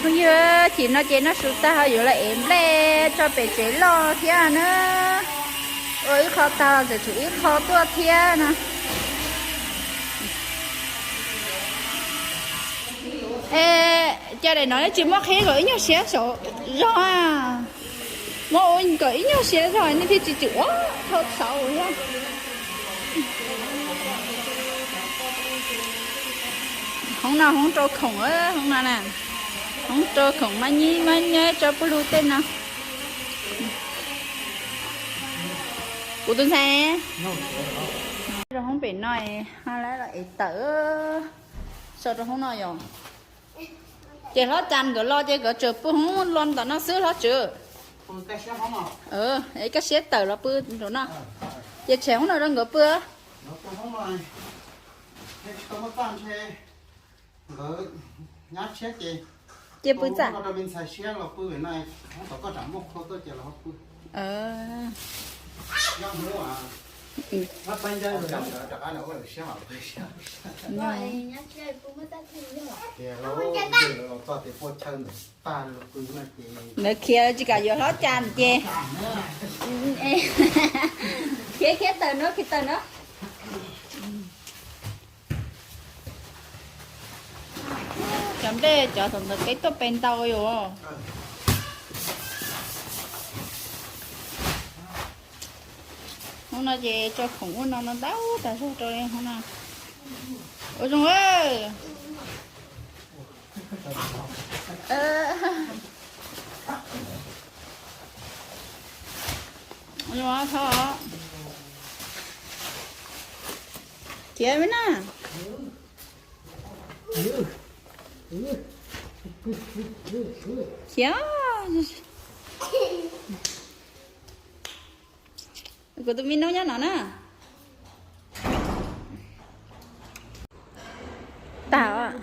Phooj ywg, chim no ces noj su tag ho yuav los ev nplej tso pem tsev loj thiab na. Ua ib qho tag los tseem tshuav ib qho tuaj thiab no. Es, cas daim no tsis muaj qhib kom ib nyuag siab saud zog a? Muab ua kom ib nyuag siab zog nej thiaj tsis tsum ua dhau saud thiab. Hoob no hoob rau khoom, hoob no na, hoob rau khoom mab nyib mab nyob tso puag lug tej no. Kuv tus ntxhais, rau hoob pem no, ho lawv los ev tawm, so rau hoob no yom. Ces hlob Cas nkawd los ces nkawd tsuas pw hoob los ntawm no xwb hlob Tswv. Es kaj siab tawm los pw nraum no, ces tshem hoob no rau nkawd pw. Ces pw txaj. Lawv khiav tsis kam yuav hlob Cas ces, khiav khiav tawm no, khiav tawm no. Cov nplej cov thaum ntawd peb tuaj pem ntau yom. Hoob no ces tso khoom ua no no ntau tas zog rau li hoob no. Ua zoo. Khiav me na. Khiav. Kuv tus me noob nyob no na. Tag.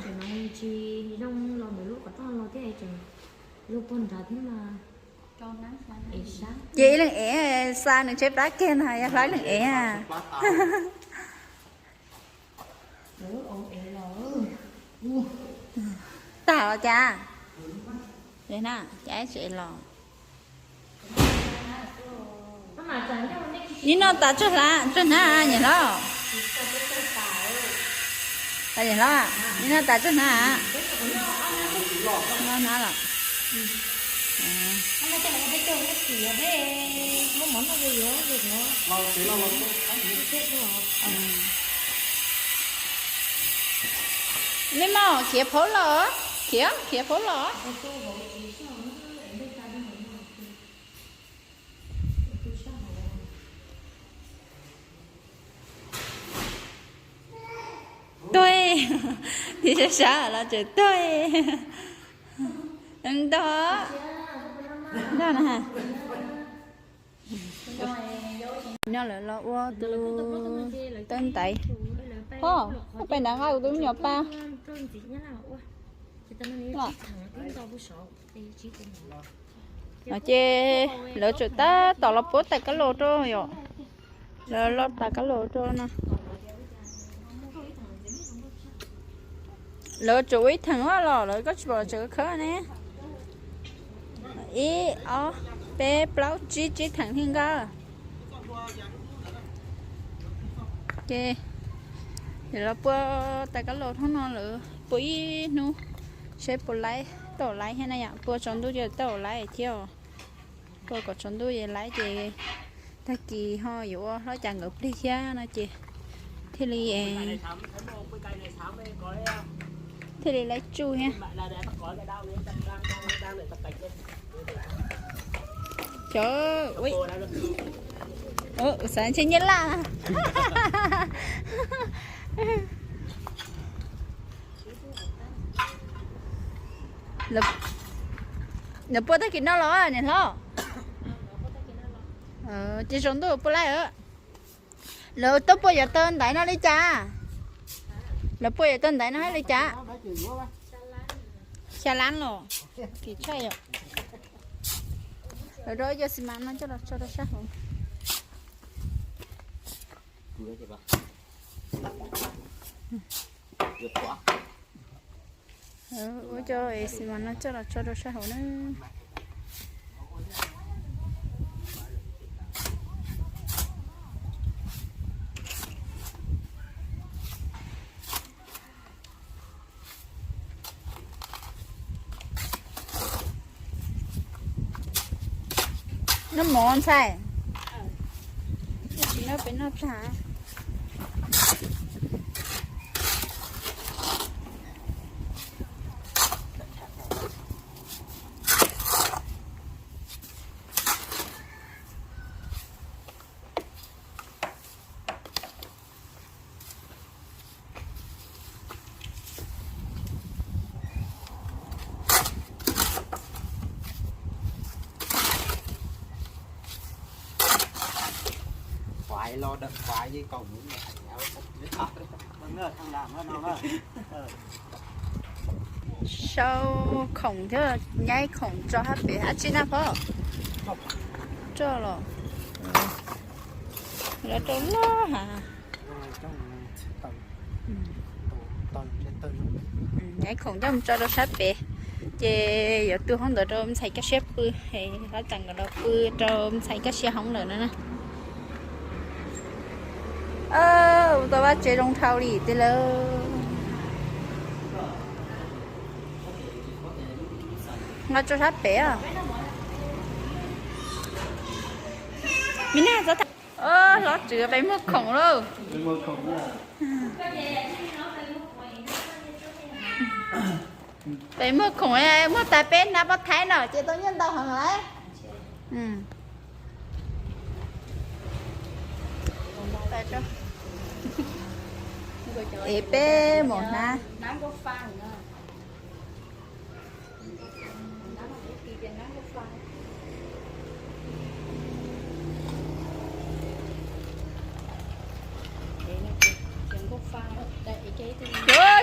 Ces ib leeg ev xa nws tsheb plab kiag ntag, yog hlob ib leeg ev. Tag los cas? Cas tseem los? Nim no tas tsuag hlav tsuag hnav niam hlob. Niam hlob, nim no tas tsuag hnav. No hnav los. Mej mom khiav phaub los, khiav khiav phaub los. Tuag, tiv sab sab los tseem tuag. Ntog, ntog na. No lawv los ua tus tawb ntaiv. Ho, koj pem nrad nqa kuv tus me nyuam pas. No ces lawv tseem tab tom los puab tais kab laus rau yom. Lawv los tais kab laus rau no. Lawv tseem ua ib theem los lawv koj tsis pom lawv tseem khawb ne. Ib, ob, peb, plaub, tsib, tsib theem li nkawd. Ces los puab tais kab laus hnub no lawv puab ib hnub, seb puas laib, tau laib thiab na yom, puab tsaus ntuj ces tau laib thiab. Puab kom tsaus ntuj ces laib ces tag kis ho yuav ua hlob Cas nkawd plig thiab no ces thiaj li, thiaj li laib tsuj thiab. Cov, xav ntshe nyab laj. Lawv puab tag kis no los niam hlob? Ces tsaus ntuj puab laib. Lawv tuaj puab yuav taw ntaiv no li cas? Lawv puab yuav taw ntaiv no hab li cas? Xya lab los? Kim tshaj yom. Lawv rau ib co xi mas no coj los tso rau sab hauv. Ua cov xi mas no coj los tso rau sab hauv na. Noj mov ntxhais. Tsis noj peb noj tag. Sau khoom thiab nyaib khoom tso hab pem hab tsi na phauj. Tso los, lawv rau loj has. Nyaib khoom coj mus tso rau sab pem, ces yuav tu hoob ntawd rau ntxhais Kaj Siab pw, es lawv tseem kom los pw rau ntxhais Kaj Siab hoob lawm no na. Ua tau vaj tsev zoo dhau li tiag lawm. Nqa tso sab pem os. Me na, hlob Tswv pem muag khoom lauj. Pem muag khoom, muag tas peb hnab pob thaib no ces tau nyiaj ntau heev lawm. Es peb mus hnab.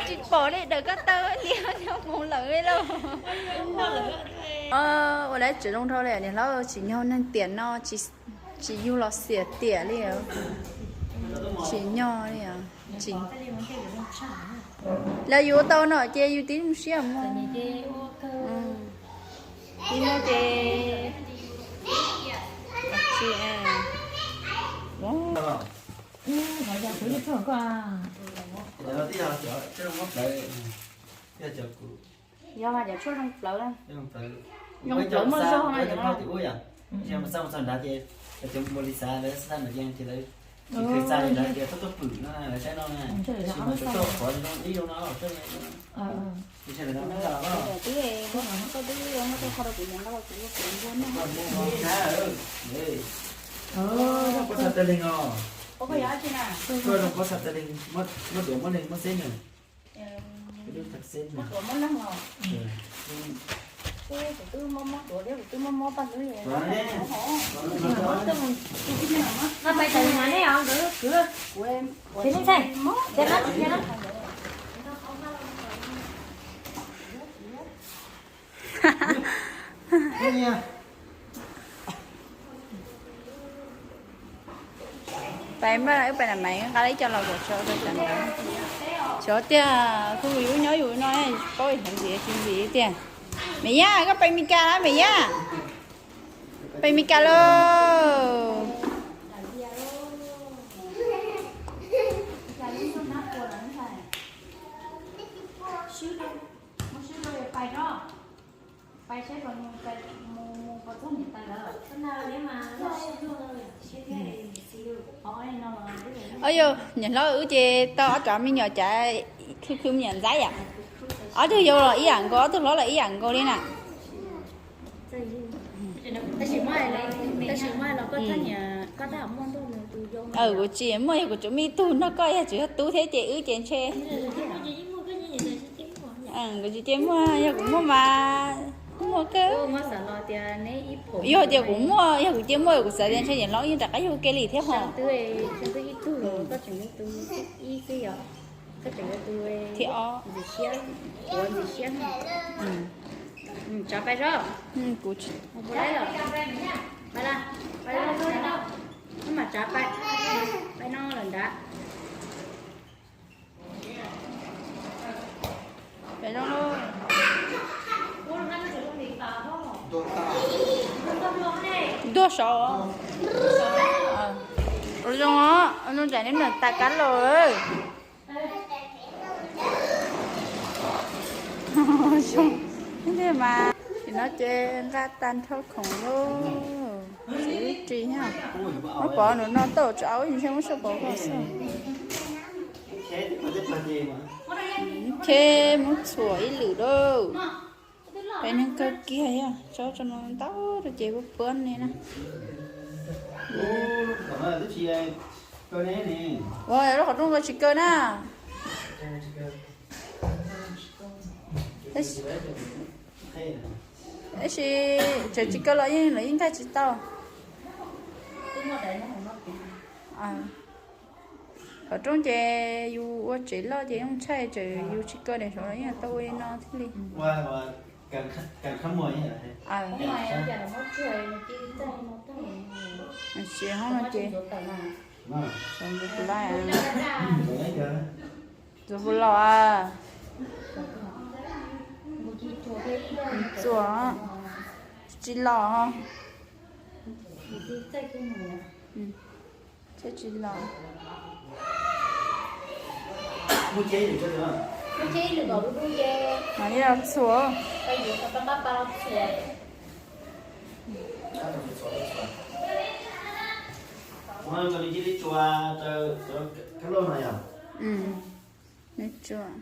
Tsis pom li, dawm koj taw li nyob mus lawm lauj. Ua lawv tsev zoo dhau li, niam hlob tsis nyog neeg tiam no, tsis yug los xiam tiam li, tsis nyog li. Los yus ua tau no ces yus tib zoo siab mus. Tib no ces Yog mas cov tshuaj zoo plawv, zoo plawv muaj zog na. Txog nrad ces cov mus li xav lawv xav mas yeej ces lawv tsis kheev xav li ntawd tias tuaj tuaj pwm no lawv saib no na. Tsis mas cov tuaj qhov zoo ib zoo no. Pob txha tawg leeg os. Koj zoo pob txha tawg leeg, muab duav muab leeg muab xeb nws. Pais mas wb pais na mas nqa ib co los kom tsau rau sab nrad. Tsov tiag, kuv yus nyob yus no paub heev ntxiv tsis ntxiv tiag. Me Yaj, koj pais Mes Kas lawm Mes Yaj? Pais Mes Kas lauj. Yog niam hlob wb ces tau ob cov me nyuam cas khwv khwv me nyuam ntxaib yom. Ob tug yau los ib yam nkaus, ob tug hlob los ib yam nkaus li na. Kuv tsis muaj, yog kuv tsuas muaj ib tug nrog koj, yog tsuas yog tub thiab ces wb ces ntshe. Kuv tsis cia muaj, yog kuv muaj mas muaj kawg. Yog tias kuv muaj, yog kuv cia muaj kuv xav tias ntshe niam hlob yeej rov qab yug kiag li thiab ho. Thib ob. Kuv Pais zoo lauj. Tuag saud. Ua zoo, ua zoo ntsais neb nram tas kab laus. Zoo tiag mas. Nim no ces nqa tag nrho khoom lauj. Txiv ris thiab. Muab pov nram no tau tso, ntshe muab soj pov ko xwb. Ntshe muab txhuam ib lwm lauj. Peb neeg kawg kiag yog tso tso no ntau rau ces puab puab ne na. Ua lub qhov rooj ko tsis kaw na. Tab sis tseem tsis kaw los yeej lawv yeej nkag tsis tau. Qhov rooj ces yus ua tsev loj ces yeej tshaj, tseem yus tsis kaw daim saud los yeej tau ua li no thiaj li. Tsis hoob no ces ntxuav puas los a? Ntxuav tsis los. Thiaj tsis los. Mas yog txhuam. Nws tsuas.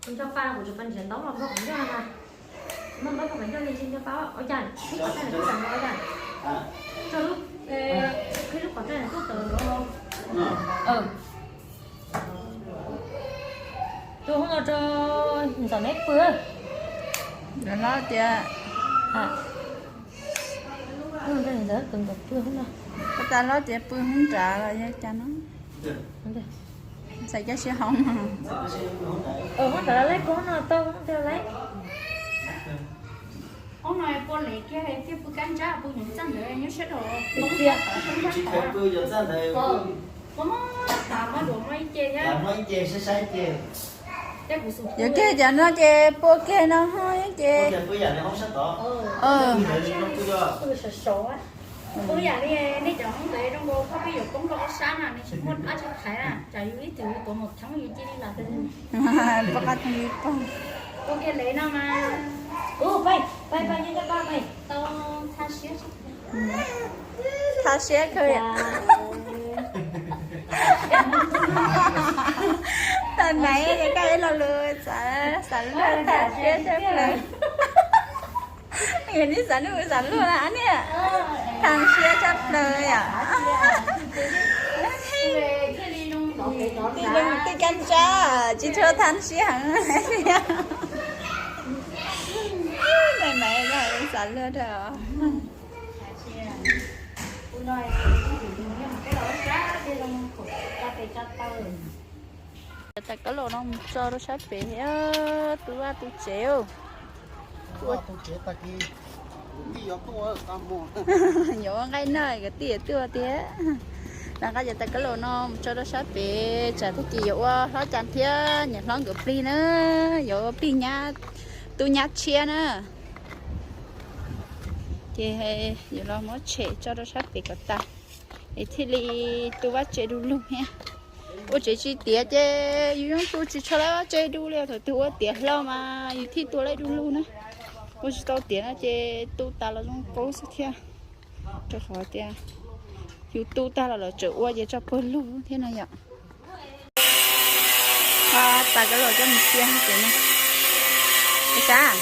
Nco pa kuv tsis pab nrhiav ntaub los nkaug qhov ncauj na. Ntaub nkaug qhov ncauj li nco pa ua cas ib qhov tag nws tuaj tawm nkaus ua cas. Tso lub, qhib lub qhov tag nws tuaj tawm nkaus. Tus hoob no rau ntxawm neb pw. Hlob tias, ntxawm pw nkaus pw hoob no. Koj tas hlob tias pw hoob nrad los yog cas no. Ntxhais coj sib hoob. Hoob nrad lawm, pw hoob no tau hoob nrad lawm. Hoob no pua lev kiag thiaj pw kab ntsab, pw nyuv txaj ntawd nyob sab rau. Muab muab tas muab duav muab ib ce thiab. Yog kiag cov no ces pua kiag no ho ces. Pw yam li nej cov hoob ntawd zoo nkaus, koj pheej yuav poob rau ob sab na, nws tsis muaj dab tsi thaiv na, tsam yus ib tug tuav mus theeb yus cia li los. Pua qab theeb li pog. Pua kiag lev no mas. Tau thaj siab. Thaj siab kawg. Tag nais ces koj ib lo lus xav, xav luag thaj siab tshaj plaws. Yog neb xav luag xav luag na niam. Thaj siab tshaj plaws yom. Tij zoo tij kab ntsab tsis tshua thaj siab heev. Nais nais xav luag rau. Cov tais kab laus no mus tso rau sab pem thiab, tu vaj tu tsev. Yuav ua nqaij noj kwv tij yuav tuaj tiag. Lawv nqa cov tais kab laus no mus tso rau sab pem, tsam tag kis yuav ua hlob cas thiab niam hlob nkawd plig na, yuav ua plig nyab, tub nyab tshiab na. Ces yuav los muab tshem tso rau sab pem kom tas, es thiaj li tu vaj tse du lug thiab. Ua tsev tsis tiav ces yus yeej tu tsis tshua tau vaj tse du li, thaum twg ua tiav hlo mas yus thiaj tua tau du lug na. Ua tsis tau tiav no ces tu tas los zoo kaub xwb thiab, rau qhov tias yus tu tag los lawv tseem ua ces tso pawg lug thiab no yom. Tais kab laus coj mus cia ces no, sab,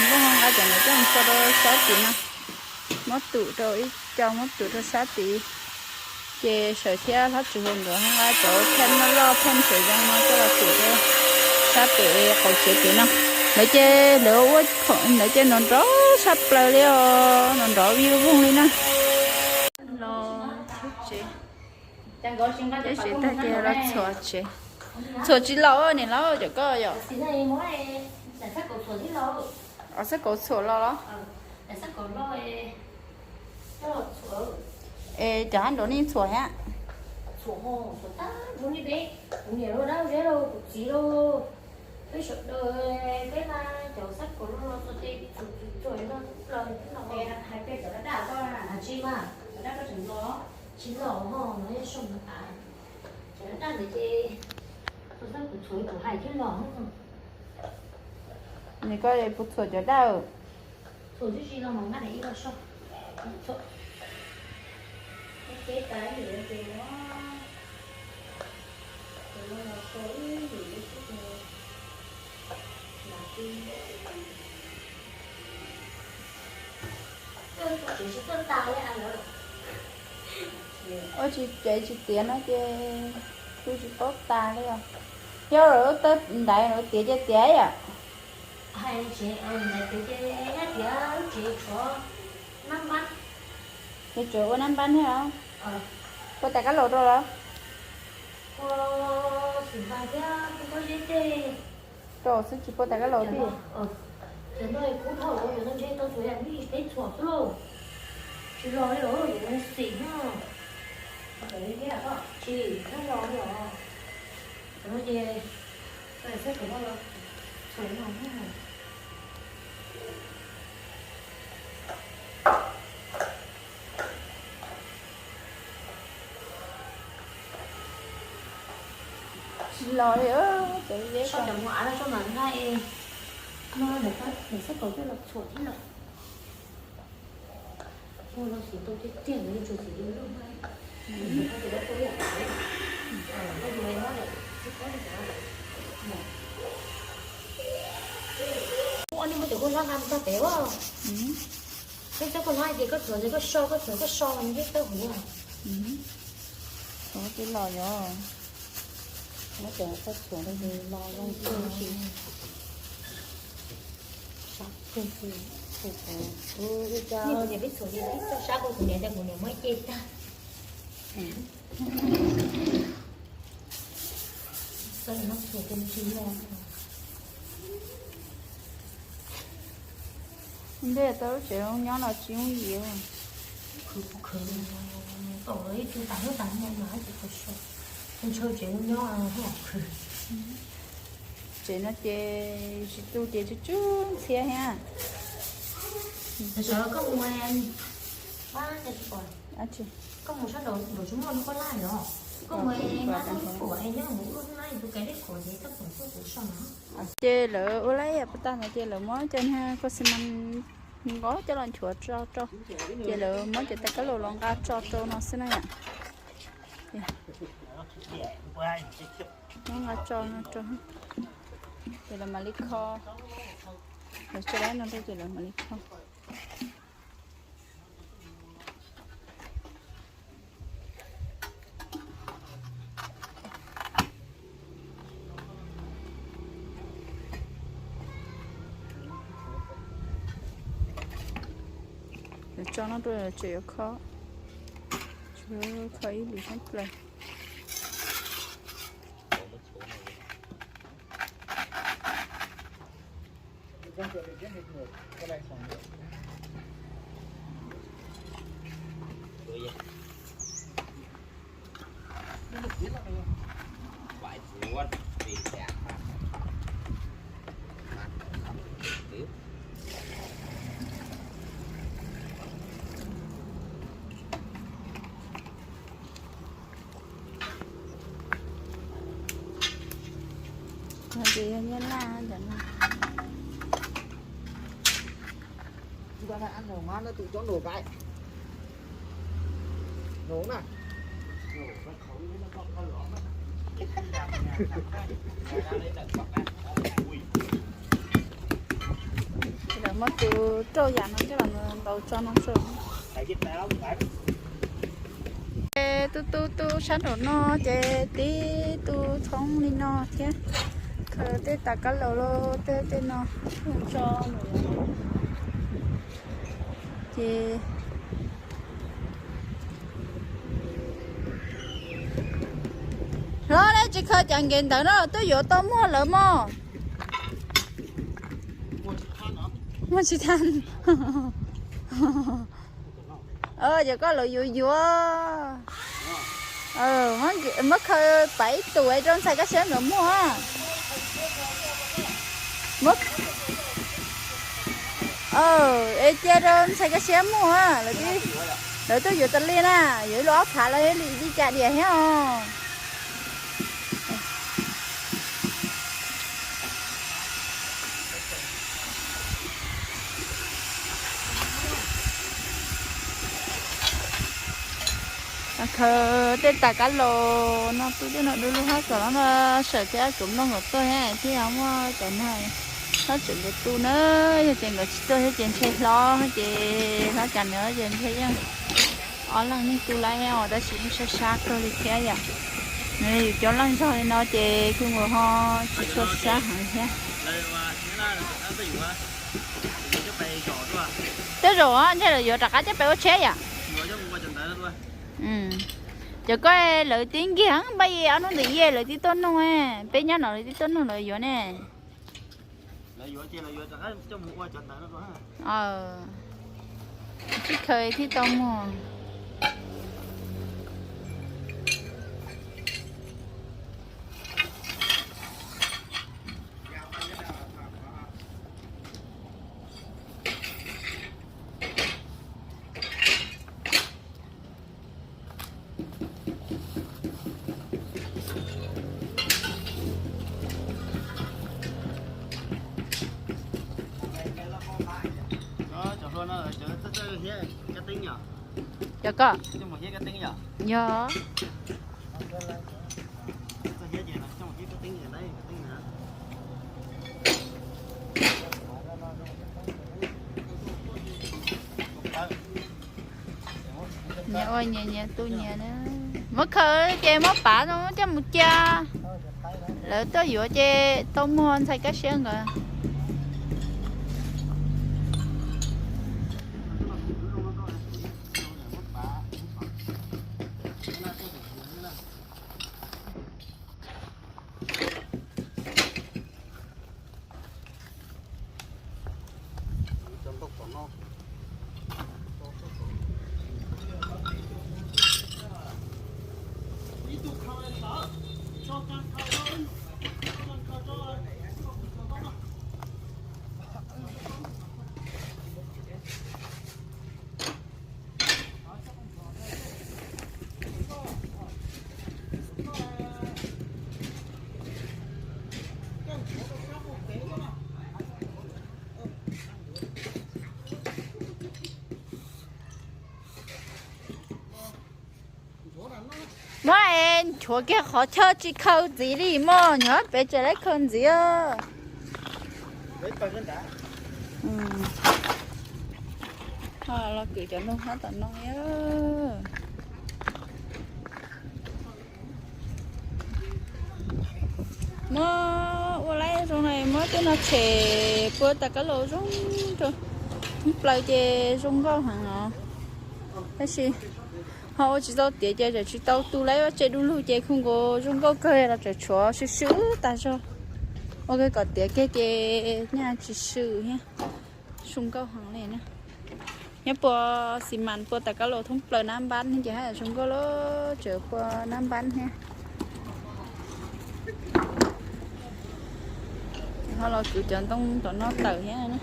nplooj nqa cov ntawd coj mus tso rau sab tim no. Muab tum rau ib co, muab tum rau sab tid. Ces sawv thiab hlob Tswv Hauv nkawd ho nqa cov phaj loj phaj tsev zoo no coj los tum rau sab pem qaum tsev pem no. Lawv ces lawv ua, lawv ces nrov nrov tshaj plaws li os, nrov nrov vij voog li na. Los tsev, teb tsev tag ces los txhuam tsev. Txhuam tsis laus niam laus cov koj yom. Xab kauv txhuam los los. Coj los txhuam. Es cov hab nraud nej txhuam thiab? Txhuam, txhuam tag nrho li peb, kuv niam los dab zeb los kuv txiv los, peb sawv daws, peb la cov xab kaum los los txog ces txhuam txhuam txhuam no plaws no. Hais peb cov dab dab koj tsis mas, cov dab koj tseem los, tsis los ho no yeej soj mus tas. Cov dab dab ntawd ces txhuam xab kuv txhuam kuv hais thiab los. Nws koj puas txhuam cov dab? Txhuam tib si los mas nqa daim ib los soj. Txhuam. Ces tas ib yam ces no, ces no los soj ib yam li sib tus. Ua tsis tsev tsis tiav no ces kuj tsis paub tas li os. Thiab lawv lub tawb ntaiv lawv tiav ces tiav yom. Hais tsev ntaiv tiav ces tiav lub tsev tshuav nab npab. Ces tsuas ua nab npab thiab los? Puas tas kab laus rau los? Xwm npas thiab kuj pob zeb tej rau xwb tsis puas tas kab laus thiab. Cov no kub dhau los, cov no ntshe tau txhuam yam li peb txhuam xwb lauj. Tsis los li os, cov no xim no. Tsis tau los li os. Cov no ces txhob kom no los txhuam no. Tsis los li, cov zeb soj cov mus av los soj mas nqa es no, nim xab kaum coj los txhuam thiab lawm. Ua no xim tau tiag tiag, nws tsuas xim li lub hnab. Ua nej muab cov kua hlab nqa mus txog pem os. Peb txoj kua hlab ces koj txhuam ces koj so, koj txhuam koj so nws thiaj tawg huv. Txhuam ces los yog, muab cov koj txhuam rau ces los zoo kawg li. Sab kawg li. Kuv niam peb txhuam ces peb txoj sab kawg, kuv niam tias kuv niam muab ce tag. Txoj no txhuam ces tsis los. Ntshe tau lub tsev zoo nyob no tsis yooj yim. Khwv khwv tau ib tug tas hnub tas hmo mas tsis tau so. Ntshaw tsev zoo nyob haj khwv. Tsev no ces tsis tu ces tsw tsw ntxhiab thiab. Sawv koj mus, koj mus sab nraud tsis muaj lub koj laj los, koj mus mas lub kuam nyob mus lub hnab tus kais dej kuam ces txoj kuam txoj kuam so no. Ces lawv ua laj yam puas tag no ces lawv muab cov niag koj xi mas nqos coj los nchuav tso rau, ces lawv muab cov tais kab laus los nqa tso rau no xwb na yom. Muab nqa tso no rau, ces lawv mam li kho, lawv tso dab no rau ces lawv mam li kho. Lawv tso no rau tseem yuav kho, tsuas kho ib lwm sab plaws. Ces yog nyiaj laj cov no. Lawv muab tus rauj yam no coj los ntaus tso no tso. Ces tu tu tu sab nraum no ces tib tu thoob li no thiab. Khaws tej tas kab laus los tej tej no tso. Ces hlob, neb tsis khaws cov nkev ntawd no twb yuav tau muag lawm mog. Muag tsis tag. Cov koj lawv yuav yuav. Muab khaws pab ib tug rau ntxhais Kab Siab nkawd muag. Es cia rau ntxhais Kab Siab muag, lawv tuaj yuav tas li na, yuav ib lub ob phav los li cas diam thiab os. Khaws tej tas kab laus no pw tej no du lug hab kom no sawm thiab, tsuav mloog kom tuaj thiab, thiaj muaj cov nag hab tseem nkawd tu na. Yog ces nkawd tsis tuaj thiab ces ntshe hlob ces hlob cas nws ces ntshe yeej ob leeg yeej tu lawm os, tab sis yeej sab sab kawg li thiab yom. Nws yus cov leej zog li no ces kuj mus ho tsis tshua sab heev thiab. Tej zaum ntshe lawv yuav rov qab coj pem ua tsheb yom. Cov koj lawv tib nkig heev, npaj yej ob hnub ntawm yej lawv tib tuaj nug, peb nyob no lawv tib tuaj nug lawv yuav ne. Tib khaws thiaj tau muag. Cov koj, yog. Nyias ua nyias, nyias tu nyias. Muab khaws ces muab pav no coj mus cia. Lawv tuaj yuav ces tau muag ntxhais Kab Siab nkawd. Muab es nchuav kiag qhov chaw tsis khaws ntxiv li mog, nyob pem tseem lawv khaws ntxiv. Los kwv cov noog hab tom no. Muab ua laib zoo na, muab tej no tshem pua tas kab laus zoo rau, thoob plaws ces zoo nkauj heev os. Tab sis ho ua tsis tau tiav ces tseem tsis tau tu lawm, tshem du lug ces khu nkaus zoo nkauj kawg los tseem tshuav swb swb tag zog. Ua kom tiav kiag ces nyaj tsis swm thiab. Zoo nkauj heev li na. Nyob pua xi mas pua tas kab laus thoob plaws nab npab ces haj yam zoo nkauj lawm, tseem pua nab npab thiab. Ho los kwv cov ntoo tom no tawm thiab na.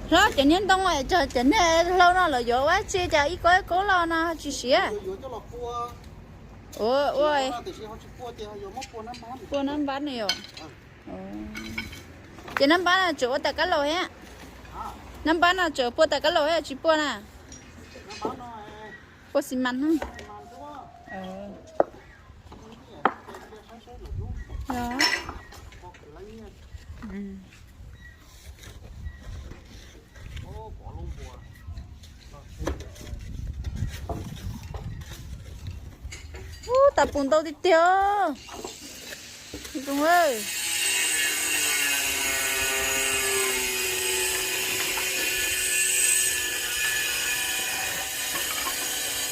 Hlob, cov niag ntoo, cov niag hlau no lawv yuav ua tsi, cas ib kob ib kob los no tsis siav? Ua, ua, pua nab npab no yom. Ces nab npab no tseem ua tas kab laus thiab? Nab npab no tseem pua tas kab laus thiab tsis pua na? Pua xi mas. Ub, tas pum ntau tiag tiag.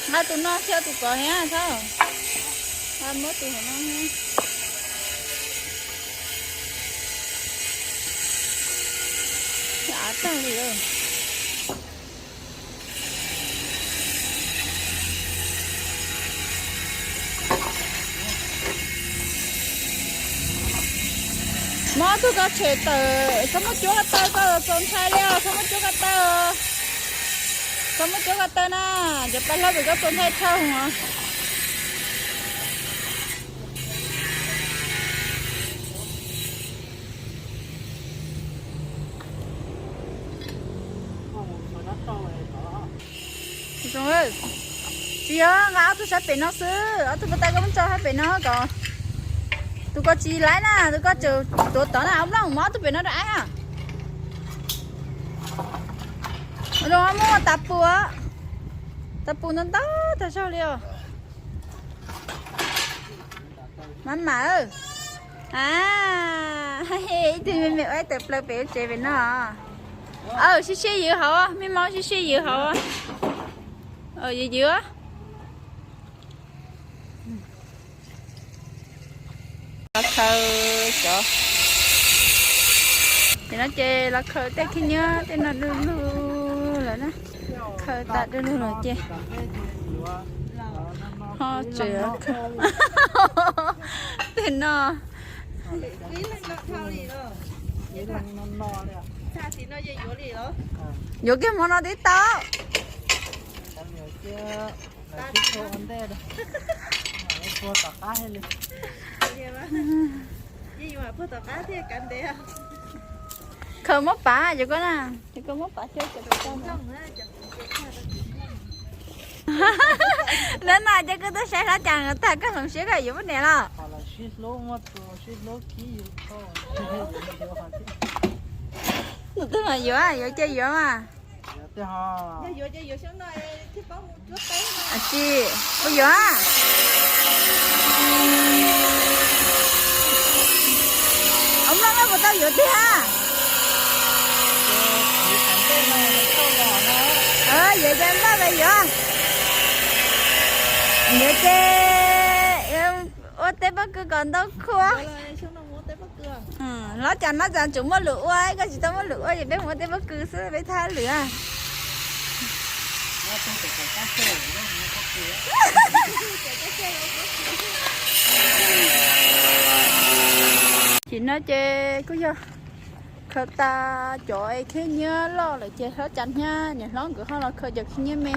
Nqa tus no thiab tus kov thiab thaum, nqa muab tus hauv no. Av tag li lawm. Muab ob tug ko tshem tawm, txhob muab cuab ko taw, koj txaus ntshai li os, txhob muab cuab ko taw. Txhob muab cuab ko taw na, cov pab hlob pem koj txaus ntshai tshaj os. Tsis yog, nqa ob tug sab pem no xwb, ob tug puag ta koj muab tso sab pem no kom tus ko tsis laib na, tus ko tseem tuav tod na, ob nplooj muab ob tug pem no rau ab na. Muab tas pus, tas pus ntau ntau tag zog li os. Maj mam, a, ib tug me me ua ib tawm plaws pem lub tsev pem no. Aw, sib sib ywv hauv, me mo sib sib ywv hauv. Ywv ywv. Los khaws cov, ces no ces los khaws tej khib nyiab tej no du lug lawm na. Khaws tas du lug lawm ces ho tseem khaws tej no. Yuav kiag hmo no twb tau. Khaws muab pav cov ko na, cov ko muab pav xyaw cov ko. Hnub no ces kuv tuaj saib hlob Cas tag koj hloov siab koj yuav muab niam los. Tus twg mas yuav, yuav ces yuav mas. Tsis, puas yuav? Ua nplooj no puas tau yuav tiag? Yuav ces npaj mas yuav. Yuav ces ua teb pob kws kom ntau khua. Hlob Cas no cas tseem muaj lus ua, koj tsis tau muaj lus ua ces peb mus ua teb pob kws xwb peb thab lwm. Ces no ces kuj yog khaws tas cov khib nyiab loj lawm ces hlob Cas thiab niam hlob nkawd ho los khaws cov khib nyiab me.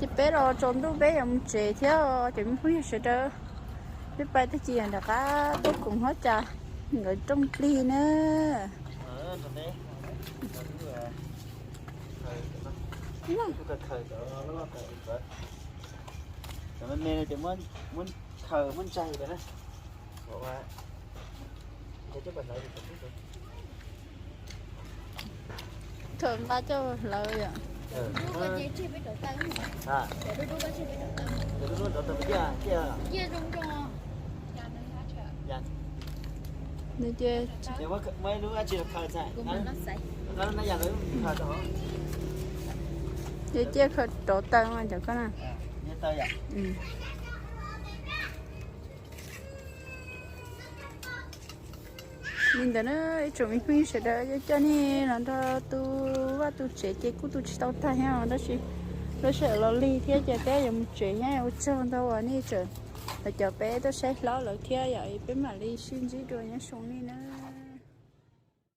Ces peb los tsaus ntuj peb yuav mus tsev thiab os cov me phooj ywg sawv daws. Peb pais tag kis nram qab tuaj koom hlob Cas nkawd rooj plig na. Khaws nqa coj hlawv yom. Nws ces Ces cia khaws rauv taws mas cov ko na. Li ntawd na, ib tsoom me phooj ywg sawv daws, coj nej los nrog tu vaj tu tsev ces kuj tu tsis tau tag thiab tab sis lub sij hawm los lig thiab ces peb yuav mus tsev thiab. Ua tsaug ntau uas nej tseem los caum peb tuaj saib hlob lawv thiab yom, peb mam li sib ntsib dua, nyob zoo nej na.